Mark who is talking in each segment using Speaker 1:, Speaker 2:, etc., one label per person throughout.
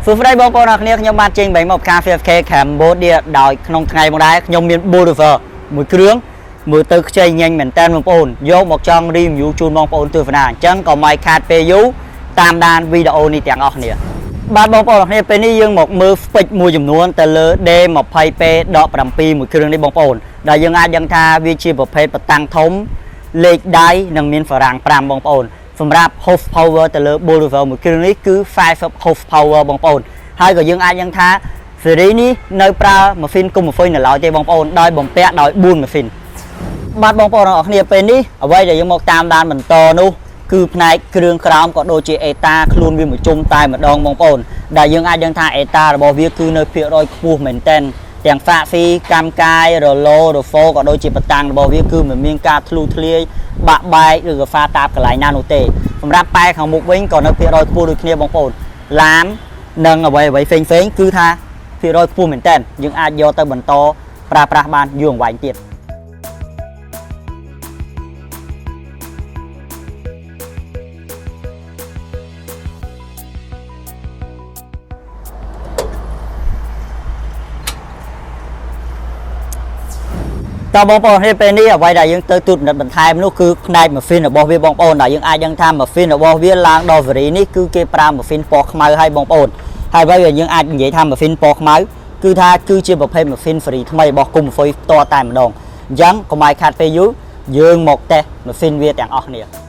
Speaker 1: សួស្តីបងប្អូនអរគ្នាខ្ញុំបាទជេងបៃមកកា FFK Cambodia ដោយក្នុងថ្ងៃមកដែរខ្ញុំមាន Bulldozer មួយគ្រឿងមើលទៅខ្ចីញញមែនតើបងប្អូនយកមកចង់ review ជូនបងប្អូនទស្សនាអញ្ចឹងក៏មិនខាតពេលយូរតាមដានវីដេអូនេះទាំងអស់គ្នាបាទបងប្អូនអរគ្នាពេលនេះយើងមកមើល spec មួយចំនួនទៅលើ D20P 17មួយគ្រឿងនេះបងប្អូនដែលយើងអាចដឹងថាវាជាប្រភេទបតាំងធំលេខដៃនិងមានហ្វារាំង5បងប្អូនសម្រាប់ horse power ទៅលើ Bulldozer មួយគ្រឿងនេះគឺ40 horse power បងប្អូនហើយក៏យើងអាចដឹងថាស៊េរីនេះនៅប្រើម៉ាស៊ីនគុំម៉ាស៊ីននៅឡើយទេបងប្អូនដោយបំពាក់ដោយ4ម៉ាស៊ីនបាទបងប្អូនទាំងអស់គ្នាពេលនេះអ្វីដែលយើងមកតាមដានបន្តនោះគឺផ្នែកគ្រឿងក្រោមក៏ដូចជាអេតាខ្លួនវាមួយជុំតែម្ដងបងប្អូនដែលយើងអាចដឹងថាអេតារបស់វាគឺនៅភាគរយខ្ពស់មែនទែនទាំងហ្វាក់ស៊ីកម្មកាយរឡូរហ្វូក៏ដូចជាបតាំងរបស់វាគឺមិនមានការធ្លុះធ្លាយបាក់បែកឬក៏ហ្វាតាបកន្លែងណានោះទេសម្រាប់ប៉ែខាងមុខវិញក៏នៅភាគរយខ្ពស់ដូចគ្នាបងប្អូនឡាននិងអ្វីអ្វីផ្សេងផ្សេងៗគឺថាភាគរយខ្ពស់មែនទែនយើងអាចយកទៅបន្តប្រើប្រាស់បានយូរអង្វែងទៀត តើបងប្អូនគ្នាពេលនេះអ្វីដែលយើងទៅទូតពិនិត្យបន្ថែមនោះគឺផ្នែកម៉ាស៊ីនរបស់វាបងប្អូនដែលយើងអាចដឹងថាម៉ាស៊ីនរបស់វាឡើងដល់សេរីនេះគឺគេប្រើម៉ាស៊ីនពណ៌ខ្មៅហើយបងប្អូនហើយអ្វីដែលយើងអាចនិយាយថាម៉ាស៊ីនពណ៌ខ្មៅគឺថាគឺជាប្រភេទម៉ាស៊ីនសេរីថ្មីរបស់គុំហ្វុយផ្ទាល់តែម្ដងអញ្ចឹងកុំឲ្យខាត់ពេលយូរយើងមកតេស្តម៉ាស៊ីនវាទាំងអស់គ្នា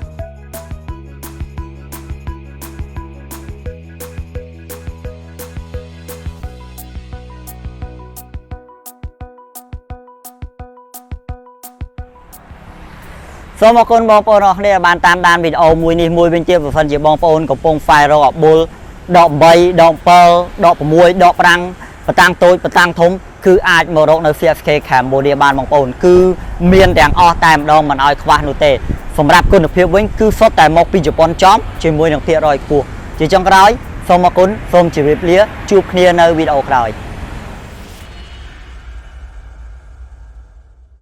Speaker 1: សូមអរគុណបងប្អូនអរគ្នាដែលបានតាមដានវីដេអូមួយនេះមួយវិញទៀតបើសិនជាបងប្អូនកំពុង file រកអបុលដក8ដក7ដក6ដក5បតាំងតូចបតាំងធំគឺអាចមករកនៅ CFK Cambodia បានបងប្អូនគឺមានទាំងអស់តែម្ដងមិនឲ្យខ្វះនោះទេសម្រាប់គុណភាពវិញគឺសុទ្ធតែមកពីជប៉ុនចំជាមួយនឹងភាគរយខ្ពស់ជាចុងក្រោយសូមអរគុណសូមជម្រាបលាជួបគ្នានៅវីដេអូក្រោយ។